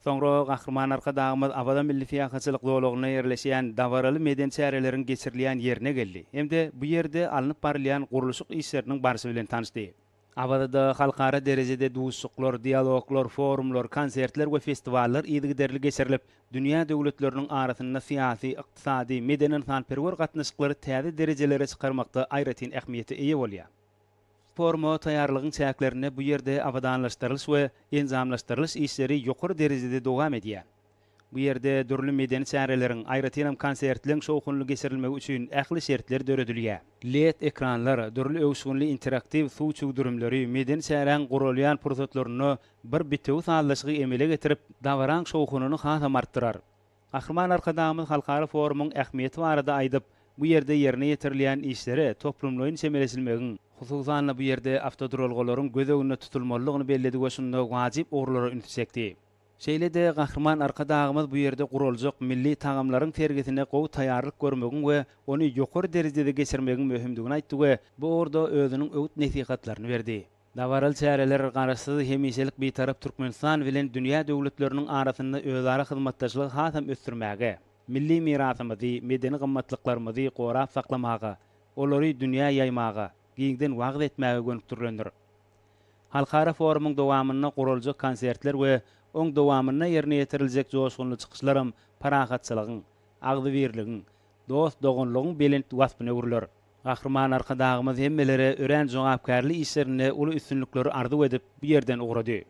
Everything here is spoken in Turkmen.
Soňra Gahryman Arkadagymyz Awaza milli syýahatçylyk zolagynda ýerleşýän dabaraly medeni çäreleriň geçirilýän ýerine geldi hem-de bu ýerde alnyp barylýan gurluşyk işleriniň barşy bilen tanyşdy. Awazada halkara derejede duşuşyklar, dialoglar, forumlar, konsertler we festiwallar yzygiderli geçirilip, dünýä döwletleriniň arasynda syýasy, ykdysady, medeni-ynsanperwer gatnaşyklary täze derejelere çykarmakda aýratyn ähmiýete eýe bolýar. Foruma taýýarlygyň çäklerinde bu ýerde abadanlaşdyrylyş we enjamlaşdyrylyş işleri ýokary derejede dowam edýär. Bu ýerde dürli medeni çäreleriň, aýratynam konsertleň şowhunly geçirilmegi üçin ähli şertler döredilýär. Led ekranlar, dürli öwüşginli interaktiw suw çüwdürimleri medeni çäräň guralýan pursatlarynda bir bitewi sazlaşygy emele getirip, dabaraň şowhunyny hasam artdyrar. Gahryman Arkadagymyz halkara forumyň ähmiýeti barada aýdyp, bu ýerde ýerine ýetirilýän işlere toplumlaýyn çemeleşilmegiň, hususan-da, bu ýerde awtoduralgalaryň göz öňünde tutulmalydygyny belledi we şunda wajyp ugurlara ünsi çekdi. Şeýle-de Gahryman Arkadagymyz bu ýerde guraljak milli tagamlaryň sergisine gowy taýýarlyk görmegiň we ony ýokary derejede geçirmegiň möhümdigini aýtdy we bu ugurda özüniň öwüt-nesihatlaryny berdi. Dabaraly çäreler Garaşsyz, hemişelik Bitarap Türkmenistan bilen dünýä döwletleriniň arasynda özara hyzmatdaşlygy hasam ösdürmäge, milli mirasymyzy, medeni gymmatlyklarymyzy gorap saklamaga, olary dünýä ýaýmaga, giňden wagyz etmäge gönükdirilendir. Halkara forumyň dowamynda guraljak konsertler we oň dowamynda ýerine ýetiriljek joşgunly çykyşlaram parahatçylygyň, agzybirligiň, dost-doganlygyň belent waspyna öwrüler. Gahryman Arkadagymyz hemmelere örän jogapkärli işlerinde uly üstünlikleri arzuw edip, bu ýerden ugrady.